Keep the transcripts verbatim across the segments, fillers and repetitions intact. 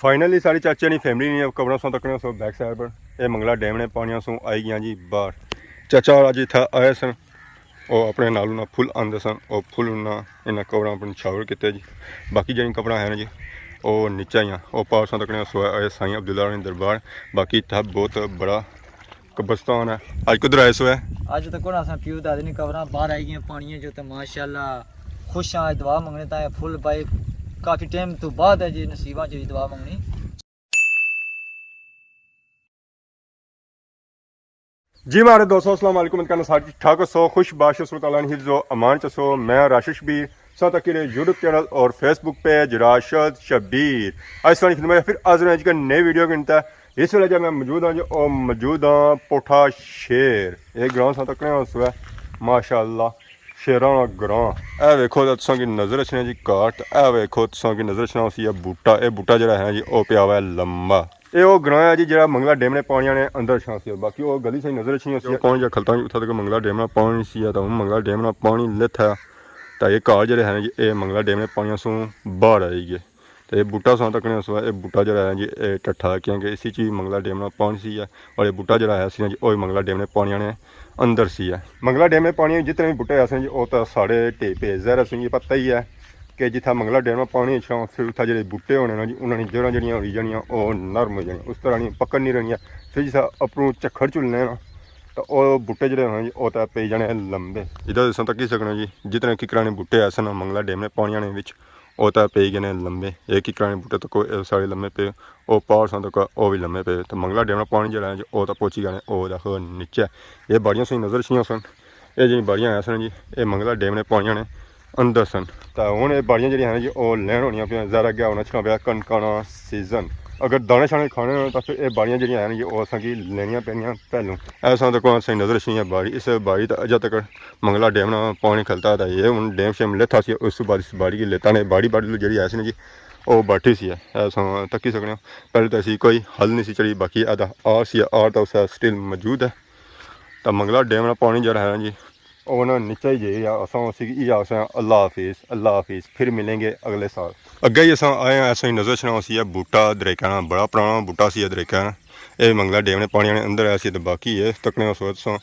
فائنلی ساڑی چاچے نی فیملی نی قبراں سو تکنے سو بیک سائیڈ پر، اے منگلا ڈیم نے پانیاں سوں آئی گیاں جی باہر۔ چاچا اور اج اتھا آئے سن، او اپنے نال انہاں پھول آندے سن، او پھول انہاں انہاں قبراں پر نچھاور کیتے جی۔ باقی جڑی قبراں ہیں جی، او نیچے ہیاں، او پار سو تکنے سو اے سائیں عبداللہ نے دربار۔ باقی اتھا بہت بڑا قبرستان ہے۔ اج کدھر آئے سو ہے؟ اج تک ہن اساں پیو دادے نی قبراں باہر آئی گیاں پانیاں جو، تے ماشاءاللہ خوش ہاں۔ اج دعا منگنے تاں اے پھول پائے، کافی ٹائم تو بعد ہے جی نصیباں چ دعا منگنی۔ جی مہاڑے دوستو، السلام علیکم۔ امید کرنا سارے ٹھیک ٹھاک ہو سو، خوش باش ہو سو، تعالیٰ نے حفظ و امان چ سو۔ میں راشد شبیر، ساتھ تک یوٹیوب چینل اور فیس بک پیج راشد شبیر۔ آج ساری خدمت پھر حاضر ہیں جی کہ نئی ویڈیو کے اندر۔ اس ویلے جا میں موجود ہاں جی، او موجود ہاں پوٹھا شیر۔ اے گراں سا تکنے ہو سو ہے، ماشاءاللہ شیراں نا گراں۔ اے ویکھو تے تساں کی نظر اچھنا جی کاٹ، اے ویکھو تساں کی نظر اچھنا ہوسی اے بوٹا، اے بوٹا جڑا ہے نا جی، او پیا ہوا ہے لمبا۔ اے او گراں ہے جی جڑا منگلا ڈیم نے پانیاں نے اندر اچھنا سی، باقی او گلی سا نظر اچھنی ہوسی۔ او پانی جا کھلتا جی، اتھا تک منگلا ڈیم نا پانی سی ہے، تے ہن منگلا ڈیم نا پانی لتھا، تے اے گھر جڑے ہیں جی، اے منگلا ڈیم نے پانیاں سوں باہر آئی گئے۔ تے اے بوٹا ساں تکنے اس وقت، اے بوٹا جڑا ہے جی، اے ٹٹھا، کیونکہ اسی چ وی منگلا ڈیم نا پانی سی ہے، اور اے بوٹا جڑا ہے سی نا جی، او وی منگلا ڈیم نے پانیاں نے اندر سی ہے۔ منگلا ڈیم نے پانی جتنے وی بوٹے ایسے جی، او تاں ساڑے ٹے پے، ظاہر ہے تساں کی پتہ ہی ہے کہ جتھا منگلا ڈیم نا پانی اچھنا، پھر اتھا جڑے بوٹے ہونے نا جی، انہاں نی جڑاں جڑیاں ہوئی جانیاں، او نرم ہوئی جانیاں، اس طرح نی پکڑ نی رہنیاں۔ پھر جتھا اپروں جھکھڑ جلنے نا، تاں او بوٹے جڑے ہونے جی، او تاں پئی جانے لمبے۔ ادھر تساں تکی سکنے جی، جتنے ککڑاں نے بوٹے ایسے نا منگلا ڈیم نے پانیاں نے وچ، او تاں پئی گئے نے لمبے۔ اے ککڑاں نے بوٹے تکو، اے سارے لمبے پے، او پار ساں تکو، او وی لمبے پے۔ تے منگلا ڈیم نا پانی جڑا ہے جی، او تاں پہنچی گئے نے، او دیکھو نیچے۔ اے باڑیاں سو نظر اچھنیاں سن۔ اے جڑی باڑیاں ہیں سن جی، اے منگلا ڈیم نے پانیاں نے اندر سن۔ تے ہن اے باڑیاں جڑیاں ہیں جی، او لین ہونیاں پیاں، ظاہر اگے ہونا اچھنا پیا کنکاں نا سیزن۔ اگر دانے شانے کھانے ہون تاں پھر اے باڑیاں جڑیاں ہیں جی، او اساں کی لینیاں پینیاں پہلوں۔ اے ساں تکو اساں نظر اچھنی ہے باڑی، اس باڑی تے اجے تک منگلا ڈیم نا پانی کھلتا ہے، تے اے ہن ڈیم شیم لتھا سی، اس بعد اس باڑی کی لتاں نے، باڑی باڑی جڑی ہے سی نا جی، او باٹھی سی ہے۔ اے ساں تکی سکنے ہو، پہلے تاں اسی کوئی حل نہیں سی چڑھی، باقی ادا آر سی ہے، آر تاں اسے سٹل موجود ہے۔ تاں منگلا ڈیم نا پانی جڑا ہے نا جی، او نا نیچے ہی جائی رہیا، اساں اسی کی اے آخساں اللہ حافظ، اللہ حافظ، پھر ملیں گے اگلے سال۔ اگے ہی اساں آئے ہاں، اساں کی نظر اچھنا ہوسی ہے بوٹا دریکا نا، بڑا پرانا بوٹا سی ہے دریکا نا۔ اے منگلا ڈیم نے پانیاں نے اندر آیا سی، تے باقی اے تکنے ہو سو تساں،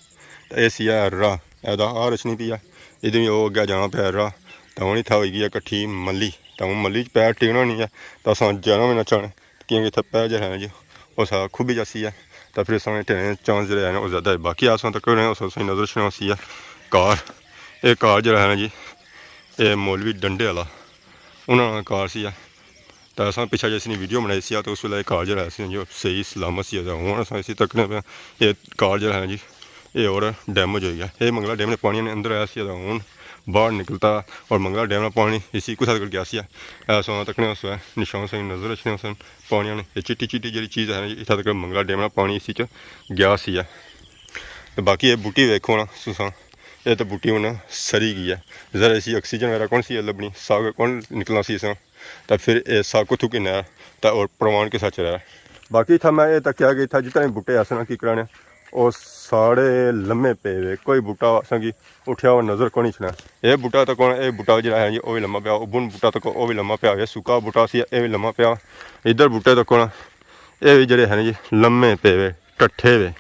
تے اے سی ہے راہ، اے دا آر اچھنی پی ہے، ادھر وی او اگے جانا پیا راہ۔ تے ہن اتھا ہوئی گئی ہے کٹھی ملی، تے ہن ملی چ پیر ٹکنا نہیں ہے، تے اساں جانا وی نہ چاہنے، کیونکہ اتھا پیر جڑا ہے نا جی، او سا کھبی جاسی ہے، تے پھر اساں نے ٹھیرنے چانس جڑے ہیں نا، او زیادہ ہے۔ باقی اساں تک نے اس وقت نظر اچھنا ہوسی ہے گھر، اے گھر جڑا ہے نا جی، اے مولوی ڈنڈے والا، انہاں نا گھر سی ہے۔ تے اساں پچھے جیسی نی ویڈیو بنائی سی، تے اس ویلے اے گھر جڑا سی جو صحیح سلامت سی، تے ہن اساں اسی تکنے پے، اے گھر جڑا ہے جی، اے اور ڈیمیج ہوئی گیا۔ اے منگلا ڈیم نے پانی نے اندر آیا سی، تے ہن باہر نکلتا اور منگلا ڈیم نا پانی اسی کتھا تک گیا سی۔ اے اساں تکنے اس ویلے نشان ساں نظر اچھنے سن پانیاں نے۔ اے چٹی چٹی جڑی چیز ہے نا جی، اتھا تک منگلا ڈیم نا پانی اسی چ گیا سی۔ تے باقی اے بوٹی ویکھو نا تساں، اے تے بوٹی ہن سری گئی ہے۔ ذرا اسی آکسیجن وغیرہ کون سی لبنی، ساہ کون نکلنا سی اساں۔ تے پھر اے ساہ کتھوں کنا ہے، تے اور پروان کسا چڑھا ہے۔ باقی اتھا میں اے تکیا کہ اتھا جتنے بوٹے اساں کی کرانے، او سارے لمے پے ہوئے، کوئی بوٹا اساں کی اٹھیا ہوا نظر کونی اچھنا۔ اے بوٹا تاں کون، اے بوٹا جڑا ہے جی، او وی لما پیا، او بن بوٹا تاں کون، او وی لما پیا، اے سکا بوٹا سی، اے وی لما پیا۔ ادھر بوٹے تاں کون، اے وی جڑے ہیں جی، لمے پے ہوئے، ٹٹھے ہوئے۔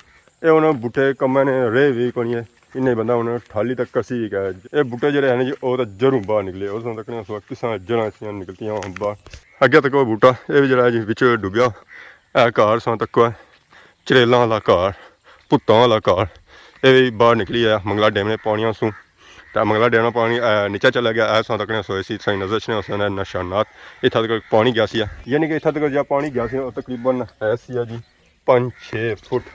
اے انہاں بوٹے کمے نے رہے وی کونی ہے، انہیں بندہ ہن ٹھالی تک کسی وی کہہ۔ اے بوٹے جڑے ہیں جی، او تاں جڑوں باہر نکلے، او تاں تکنے سو کساں جڑاں سیاں نکلتیاں ہون باہر۔ اگے تک او بوٹا، اے وی جڑا ہے جی وچ ڈبیا، اے گھر ساں تک ہے۔ چڑیلاں والا گھر، بھوتاں والا گھر، اے وی باہر نکلی آیا منگلا ڈیم نے پانیاں سوں۔ تے منگلا ڈیم نا پانی، اے، نیچے چلا گیا۔ اے ساں تکنے سو اسی ساں نظر اچھنے ہوسن نشانات۔ اتھا تک پانی گیا سی، یعنی کہ اتھا تک جا پانی گیا سی، او تقریباً ہے سی جی پنج چھ فٹ۔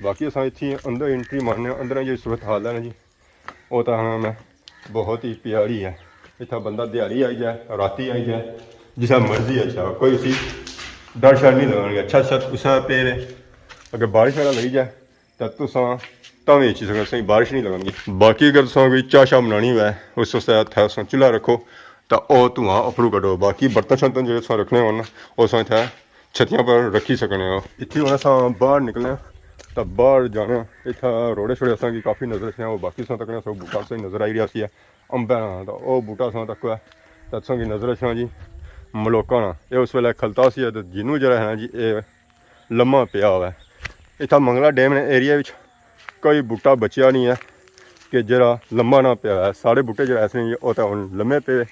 باقی اساں اتھی اندر انٹری مارنے آں، اندر جی صورت حال ہے نا جی، او تاں ہن بہت ہی پیاری ہے۔ اتھا بندہ دیہاڑی آئی جائے، راتی آئی جائے، جسا مرضی اچھا، کوئی اسی ڈر شر نہیں لگن گیا۔ چھت شت اسے پے رہے، اگر بارش وغیرہ لگی جائے تاں تساں تاں وی اچھی سکنے، تساں بارش نہیں لگن گی۔ باقی اگر تساں کوئی چاہ شاہ بنانی ہوئے، اس واسطے اتھا تساں چولہا رکھو تاں او دھواں اپروں کڈو۔ باقی برتن شرتن جیہڑے تساں رکھنے ہون نا، او تساں اتھا چھتیاں پر رکھی سکنے ہو۔ اتھی ہن اساں باہر نکلنے آں، تاں باہر جانے آں۔ اتھا روڑے شوڑے اساں کی کافی نظر اچھنے آں، او باقی تساں تکنے سو بوٹا سا نظر آئی رہیا سی ہے، امبے نا، تاں او بوٹا تساں تکو ہے، تاں تساں کی نظر اچھنا جی، ملوکاں نا، اے اس ویلے کھلتا سی تے جنوں جیہڑا ہے نا جی، اے لمحہ پیا ہوا ہے۔ اتھا منگلا ڈیم نے ایریا وچ کوئی بوٹا بچیا نہیں ہے کہ جیہڑا لمحہ نہ پیا ہے۔ سارے بوٹے جیہڑے ایسے ہیں جی، او تے ہن لمحے پے۔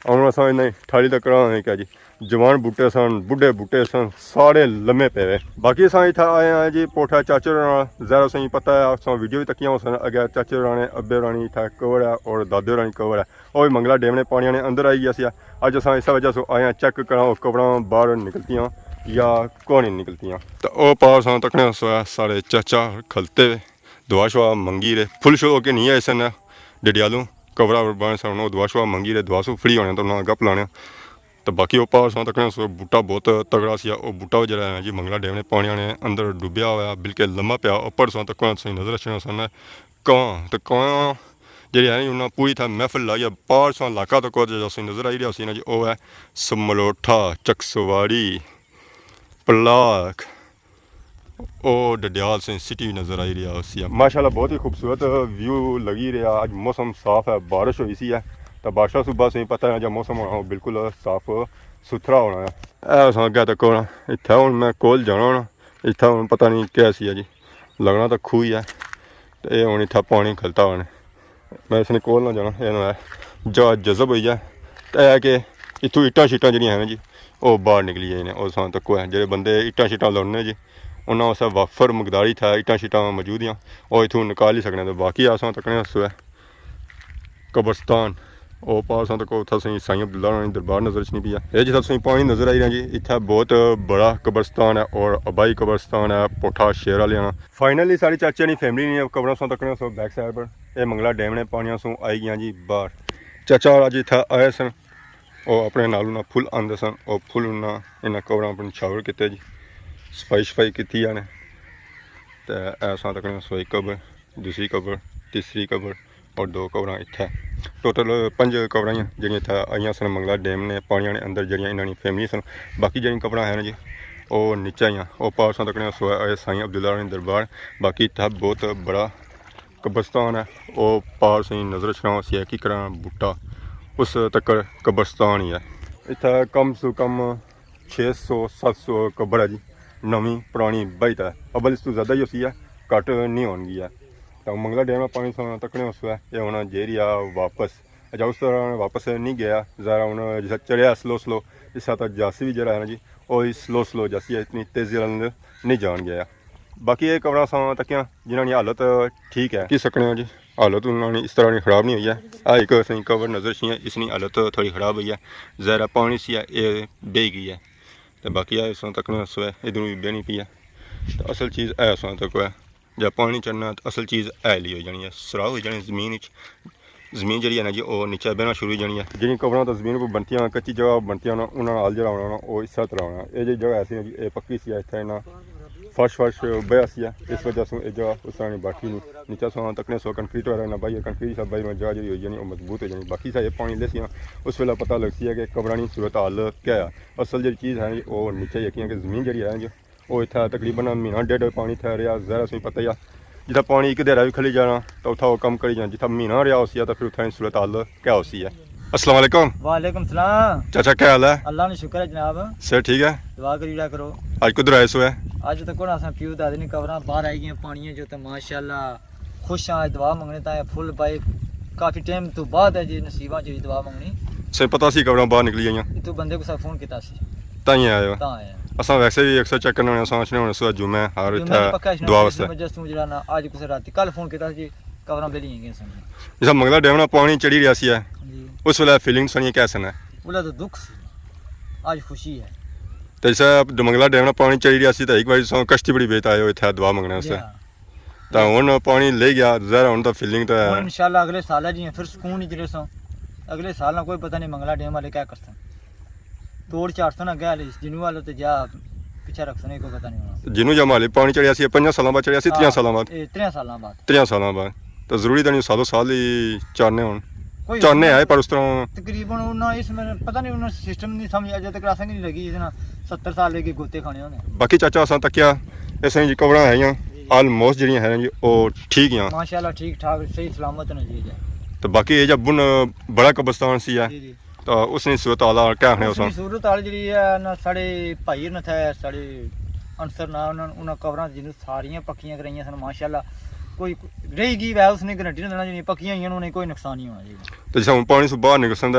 ہن اساں انہیں ٹھالی تک کراں کہ جی، جوان بوٹے سن، بڈھے بوٹے سن، سارے لمحے پے ہوئے۔ باقی اساں اتھا آئے ہیں جی، پوٹھا چاچے ہوراں، ظاہر اساں کی پتہ ہے، اساں ویڈیو بھی تکیاں ہوسن، اگے چاچے ہوراں نے، ابے ہوراں نے اتھا قبر ہے اور دادے ہوراں کی قبر ہے۔ او وی منگلا ڈیم نے پانیاں نے اندر آئی گیا سی۔ اج اساں اس وجہ سو آئے آں چیک کراں او قبراں باہر نکلتیاں یا کون نہیں نکلتیاں۔ تے او پار اساں تکنے سو سارے چاچا کھلتے ہوئے دعا شعا منگی رہے۔ پھل شو کے نہیں آئے سن، ڈڈیالوں قبراں بنے سن، او دعا شعا منگی رہے، دعا سو فری ہونے تے انہاں گپ لانے۔ تے باقی او پار اساں تکنے سو بوٹا بہت تگڑا سی، او بوٹا جیہڑا ہے جی منگلا ڈیم نے پانیاں نے اندر ڈوبیا ہویا، بالکل لمحہ پیا۔ اوپر اساں تکنے سو نظر اچھنا سن کاں، تے کاں جیہڑی ہے نا، انہاں پوری تھا محفل لائی ہے۔ پار ساں علاقہ تک جو اسی نظر آئی رہیا سی نا جی، او ہے سملوٹھا، چکسواری، پلاک، او ڈڈیال سے سٹی نظر آئی رہیا سی۔ ماشاءاللہ بہت ہی خوبصورت ویو لگی رہیا۔ اج موسم صاف ہے، بارش ہوئی سی ہے، تے بارشاں صبح سے پتہ ہے جب موسم ہونا، او بالکل صاف ستھرا ہونا ہے۔ اے اساں اگے تک ہونا، اتھا ہن میں کول جانا ہونا، اتھا ہن پتہ نہیں کیا سی ہے جی، لگنا تاں کھوہ ہی ہے۔ تے اے ہن اتھا پانی کھلتا ہونا۔ میں اس نے کول نہ جانا، اے نہ ہے۔ جا جذب ہوئی جائے۔ تے اے کہ اتھوں اٹاں شٹاں جیہڑیاں ہیں نا جی، او باہر نکلی جائے نے۔ او ساں تک ہے، جیہڑے بندے اٹاں شٹاں لانے جی، انہاں واسطے وافر مقدار ہی تھا، اٹاں شٹاں موجود ہیاں، او اتھوں نکال ہی سکنے۔ تے باقی اساں تکنے سو ہے قبرستان۔ او پار اساں تک اتھا سائیں، سائیں عبداللہ ہوراں نی دربار نظر اچھنی پئی ہے۔ اے جتھا تساں پانی نظر آئی رہا جی، اتھا بہت بڑا قبرستان ہے اور آبائی قبرستان ہے پوٹھا شیر آلیاں نا۔ فائنلی ساڑی چاچے نی فیملی نی قبراں سوں تکنے سو بیک سائیڈ پر۔ اے منگلا ڈیم نے پانیاں سوں آئی گیاں جی باہر۔ چاچا ہور اج اتھا آئے سن، او اپنے نال انہاں پھل آندے سن، او پھل انہاں انہاں قبراں پر نچھاور کیتے جی، صفائی شفائی کیتی ہے نے۔ تے اے اساں تکنے سو ایک قبر، دوسری قبر، تیسری قبر اور دو قبراں اتھے۔ ٹوٹل پنج قبراں ہیاں جیہڑیاں اتھے آئیاں سن منگلا ڈیم نے پانیاں نے اندر، جیہڑیاں انہاں نی فیملی سن۔ باقی جیہڑیاں قبراں ہیں نا جی، او نیچے ہیاں، او پار اساں تکنے سو ہے سائیں عبداللہ ہوراں نی دربار۔ باقی اتھا بہت بڑا قبرستان ہے، او پار سائیں نظر اچھنا سی ہے کی کراں بوٹا، اس تک قبرستان ہی ہے۔ اتھا کم سے کم چھ سو ست سو قبر ہے جی، نویں پرانی بہت ہے۔ ابل اس تو زیادہ ہی ہوسی ہے، گھٹ نہیں ہون گی ہے۔ تاں منگلا ڈیم نا پانی ساں تکنے اس ہے، اے ہونا جیہڑی آ واپس۔ اچھا، اس طرح واپس نہیں گیا، ذرا ہن جیسا چڑھیا سلو سلو، اس طرح جاسی بھی جیہڑا ہے نا جی، او ہی سلو سلو جاسی ہے، اتنی تیزی نال نہیں جان گیا۔ باقی اے قبراں ساں تکیاں جنہاں نی حالت ٹھیک ہے، کی سکنے ہاں جی، حالت انہاں نی اس طرح نی خراب نہیں ہوئی ہے۔ آ ایک سائیں قبر نظر اچھی ہے، اس نی حالت تھوڑی خراب ہوئی ہے، ذرا پانی سی ہے، اے بہی گئی ہے۔ تے باقی اے ساں تکنے سو ہے، ادھروں بھی بہنی پئی ہے۔ تے اصل چیز اے ساں تک ہے، جب پانی چڑھنا تے اصل چیز اے لی ہوئی جانی ہے، سراخ ہوئی جانی زمین وچ۔ زمین جیہڑی ہے نا جی، او نیچے بہنا شروع ہوئی جانی ہے۔ جیہڑیاں قبراں تاں زمین پر بنتیاں، کچی جگہ بنتیاں نا، انہاں نا حال جیہڑا ہونا نا، او اس طرح ہونا۔ اے جیہڑی جگہ ایسی نا جی، اے پکی سی ہے، اتھے نا فرش فرش بہیا سی ہے، اس وجہ سوں اے جگہ اس طرح نی بیٹھی نی۔ نیچے ساں تکنے سو کنکریٹ وغیرہ نہ بائی، کنکریٹ سا بائی جگہ جیہڑی ہوئی جانی، او مضبوط ہوئی جانی۔ باقی سا اے پانی لیسی نا، اس ویلے پتہ لگسی ہے کہ قبراں نی صورتحال کیا ہے۔ اصل جیہڑی چیز ہے، او نیچے یقین کہ زمین جیہڑی ہے جو او اتھا تقریباً مہینہ ڈیڑھ پانی اتھا رہیا، ظاہر ہے تساں پتہ ہی آ۔ جتھا پانی ایک دھیرا بھی کھلی جانا، تاں اتھا او کم کری جانا۔ جتھا مہینہ رہیا ہوسی، تاں پھر اتھا نی صورتحال کیا ہوسی ہے۔ السلام علیکم۔ وعلیکم السلام۔ چاچا، کیا حال ہے؟ اللہ نا شکر ہے جناب۔ صحت ٹھیک ہے؟ دعا کری رہا کرو۔ اج کدھر آئے سو ہے؟ اج تاں کوئی نہ، اساں پیو دادے نی قبراں باہر آئی گیاں پانیاں جو، تے ماشاءاللہ خوش ہاں، اج دعا منگنے تاں فل بائی، کافی ٹائم تو بعد ہے جی نصیباں چ دعا منگنی۔ سے پتہ سی قبراں باہر نکلی آئیاں۔ اتوں بندے کسا فون کیتا سی۔ تاں ہی آئے ہو۔ تاں آئے ہاں۔ اساں ویسے بھی اکثر چیک کرنے ہونے، اساں اچھنے ہونے سو جمعہ ہر جمعہ اتھے پکا اچھنے دعا ہونے، واسطے۔ جمعہ جس جوں جڑا نا، اج کسے رات کل فون کیتا سی، قبراں بیلی ہیں گئے سن۔ جسا منگلا ڈیم نا پانی چڑھی رہیا سی ہے، جی۔ اس ویلے فیلنگ سنی کیا سن ہے؟ اولا تو دکھ سی، اج خوشی ہے۔ تے جسا منگلا ڈیم نا پانی چڑھی رہیا سی، تے ایک بار سو کشتی بڑی بیت آئے ہو اتھے دعا منگنے جی واسطے۔ ہاں۔ تاں ہن پانی لے گیا، ظاہر ہے ہن تاں فیلنگ تاں ہن ہے۔ انشاءاللہ اگلے سال ہے جی، پھر سکون ہی جلے سو۔ اگلے سال نہ کوئی پتہ نہیں منگلا ڈیم والے کیا کرسن۔ توڑ چاڑسن اگے والے، جنوب والے تے جا پچھے رکھسن، کوئی پتہ نہیں ہونا۔ جنوب جا مالی پانی چڑھیا سی، پنجاں سالاں بعد چڑھیا سی، تریاں ہاں، سالاں بعد؟ اے تریاں سالاں بعد۔ تریاں سالاں بعد۔ تاں ضروری تاں نہیں سالوں سال ہی چاڑنے ہن۔ کوئی چاڑنے آئے پر اس طرح تقریباً انہاں اس میں پتہ نہیں، انہاں سسٹم نہیں سمجھ، اجے تک اساں کی نہیں لگی، جس نا ستر سال لے کے گوتے کھانے ہونے۔ باقی چاچا اساں تکیا، اس نے جی قبراں ہیں جی۔ آلموسٹ جیہڑیاں ہیں جی، او ٹھیک ہیں۔ ماشاءاللہ ٹھیک ٹھاک، صحیح سلامت نے جی۔ تو باقی اے جا بن بڑا قبرستان سی ہے۔ جی، جی۔ تو اس نی صورت حال کیا آخنے ہو اس نی سن؟ صورت حال جیڑی ہے نا، ساڑے بھائی نے تھے، ساڑے انصر نا، انہاں، انہاں قبراں جنوں ساریاں پکیاں کرائیاں سن، ماشاءاللہ۔ کوئی رہی گئی وے، اس نے گارنٹی نہ دینا، جنی پکیاں ہوئیاں، انہاں کوئی نقصان نہیں ہونا چاہیے۔ تو جس ہن پانی سو باہر نکلسن تے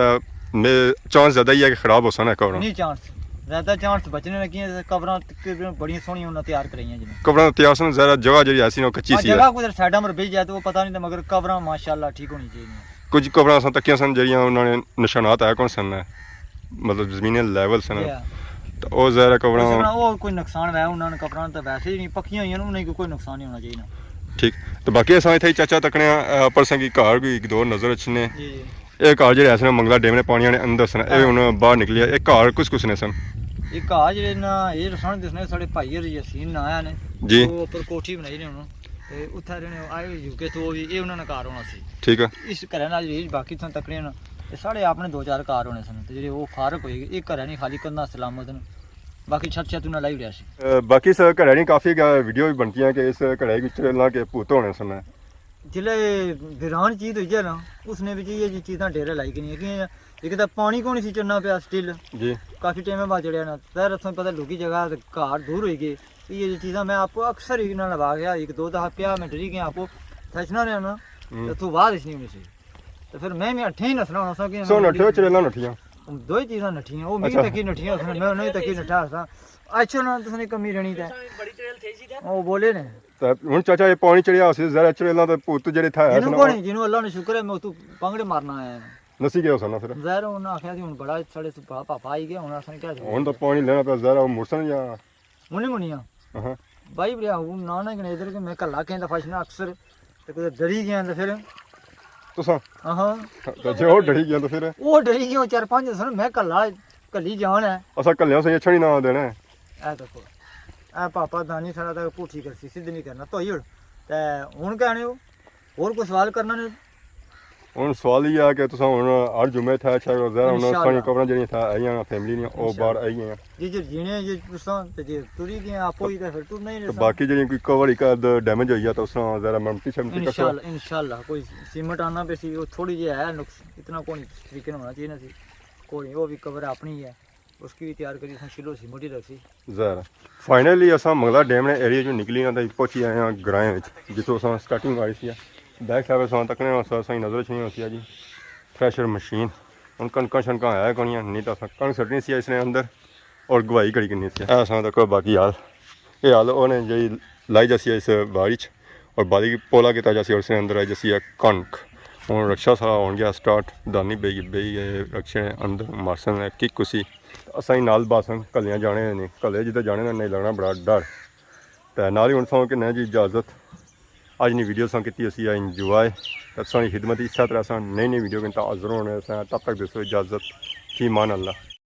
میں چانس زیادہ ہی ہے کہ خراب ہو سن قبراں۔ نہیں چانس، زیادہ چانس بچنے نے کی، قبراں تقریباً بڑیاں سوہنیاں انہاں تیار کرائیاں جنوں۔ قبراں تیار سن، ظاہر جگہ جیڑی ایسی نا، او کچی ہاں، سی ہے۔ جگہ کدھر سائیڈاں پر بہی جائے تو وہ پتہ نہیں، تے مگر قبراں ماشاءاللہ ٹھیک ہونی چاہیے۔ کچھ قبراں اساں تکیاں سن جیڑیاں انہاں نے نشانات ہے کون سن، مطلب زمین لیول سن۔ جی ہاں۔ تو او ظاہر ہے قبراں اس طرح او کوئی نقصان ہے، انہاں نے قبراں تے ویسے ہی نہیں پکیاں ہوئیاں، انہاں کو کوئی نقصان نہیں ہونا چاہیے۔ ٹھیک۔ تو باقی اساں اتھے ہی چاچا تکنے آں، اے اپر ساں کی گھر کوئی ایک دو نظر اچھنے۔ جی، جی۔ اے گھر جیڑے سن منگلا ڈیم نے پانی آنے اندر سن، اے ہاں۔ ہن باہر نکلی آئے۔ اے گھر کس کس نے سن؟ اے گھر جیڑے نا، اے سن دسنے ساڑے بھائی ہور یاسین نا آیا نے۔ جی۔ او اپر کوٹھی بنائی نے انہوں۔ تے اتھے رہنے آئے یو کے تو بھی، اے انہاں نے گھر ہونا سی۔ ٹھیک ہے۔ اس گھر نال ہی باقی تھاں تکنے نا، اے ساڑے اپنے دو چار گھر ہونے سن۔ تے جیڑے او فارغ ہوئی گئے، اے گھر نہیں خالی کرنا سلامت نے۔ باقی چھت چھت انہاں لائی اڑیا سی۔ اے، باقی اس گھر نی کافی گا-، ویڈیو بھی بنتی ہیں کہ اس گھر وچ اللہ کے پوت ہونے سن۔ جلے ویران چیز ہوئی جائے نا، اس نے وچ یہ جی چیزاں ڈیرے لائی گئی ہیں۔ کہ ایک تو پانی کون سی چڑھنا پیا سٹل۔ جی۔ کافی ٹائم بعد چڑھیا نا۔ ظاہر ہے تساں پتہ لوکی جگہ تے گھر دور ہوئی گئے۔ یہ جی چیزاں میں آپ کو اکثر ہی نہ لگا گیا، ایک دو دفعہ پیا میں ڈری گیا آپ کو تھچنا رہا نا، ہوں۔ تو تو بعد اس نہیں ہوئی سی۔ تو پھر میں بھی اٹھے ہی نسنا ہونا سا کہ سو نٹھے، چڑیلاں نٹھیاں۔ دو ہی چیزاں نٹھیاں، وہ میری اچھا۔ تکی نٹھیاں اس نے، میں انہیں تکی نٹھا سا۔ اچھا نا، تس نے کمی رہنی تے۔ وہ بولے نے۔ تے ہن چاچا یہ پانی چڑھیا ہوسی، ذرا چڑھیلاں تے پوت جیڑے تھے جنوں سن، کون ہے، جنوں اللہ نے شکر ہے، میں اتوں پنگڑے مارنا آیا۔ نسی گیا ہوسا نا پھر۔ ظاہر ہے، انہاں آخیا سی، ہن بڑا ساڑے سو بڑا پاپا آئی گیا، ہن اساں کیا کریے؟ ہن تو پانی لینا پیا، ظاہر ہے، وہ مرسن یا ہن منیا۔ ہاں۔ بھائی، بڑا ہوں نہ، نہ، کنے ادھر کہ میں کلا کہیں دفعہ شنا اکثر، تے کدے ڈری گیا تے پھر تساں؟ ہاں۔ تے جے وہ ڈری گیا تے پھر؟ وہ ڈری گیا، چار پانچ سن، میں کلا، کلی جان ہے۔ اساں کلیاں سے اچھا نہیں نہ دینا ہے۔ اے دیکھو، اے پاپا دانی سارا تک پوٹھی کرسی، سدھ نہیں کرنا، تو ہی اڑ۔ تے ہن کہنے ہو، اور کوئی سوال کرنا نے؟ ہن سوال یہ ہے کہ تساں ہن ہر جمعے تھا اچھا ذرا ہن انشاءاللہ۔ ساریاں قبراں جڑیاں تھا آئیاں فیملی نیاں، او انشاءاللہ۔ باہر آئی گئیاں۔ جی، جی، جینے جی تساں تے جی ٹری گئے آپ ہی تے پھر ٹرنا ہی تے نہیں۔ باقی جڑی کوئی کور ایک آدھ ڈیمیج ہوئی ہے تو اس طرح ذرا مرمتی شرمتی کرسو۔ انشاءاللہ، انشاءاللہ کوئی سیمنٹ آنا پہ سی، وہ تھوڑی جی ہے نقص، اتنا کون طریقے نہ ہونا چاہیے نا سی۔ کوئی نہیں، وہ بھی قبر اپنی ہے۔ اس کی بھی تیار کری، اساں شلو سی، موٹی رکھ سی۔ ظاہر ہے۔ فائنلی اساں منگلا ڈیم نے ایریا چوں نکلی آں تے پہنچی آئے آں گرائیں وچ، جتھوں اساں سٹارٹنگ ماری سی۔ بیک سائیڈ اساں تکنے ہاں، اساں نظر اچھنی ہوسی جی تھریشر مشین۔ ہن کنکاں شنکاں ہے کونیاں، نہیں تاں اساں کنک سٹنی سی اس نے اندر اور گواہی کھڑی کرنی سی۔ اے اساں تکو باقی حال، اے حال اونے جی لائی جاسی اس باڑی چ۔ اور بالی پولا کیتا جاسی اور اس نے اندر آئی جاسی ہے کنک۔ ہن رکشہ سارا ہون گیا سٹارٹ، دانی بئی بئی گئے رکشے نے اندر مارسن نے کک کسی۔ اساں ہی نال باسن، کلیاں جانے نے نہیں، کلے جدھر جانے نے نہیں لگنا بڑا ڈر۔ تے نال ہی ہن ساں کنے جی اجازت۔ اج نی ویڈیو ساں کیتی اسی انجوائے۔ تے ساں نی خدمت اس طرح ساں نئی نئی ویڈیو کن حاضر ہونے ساں، تب تک دیسو اجازت۔ فی امان اللہ۔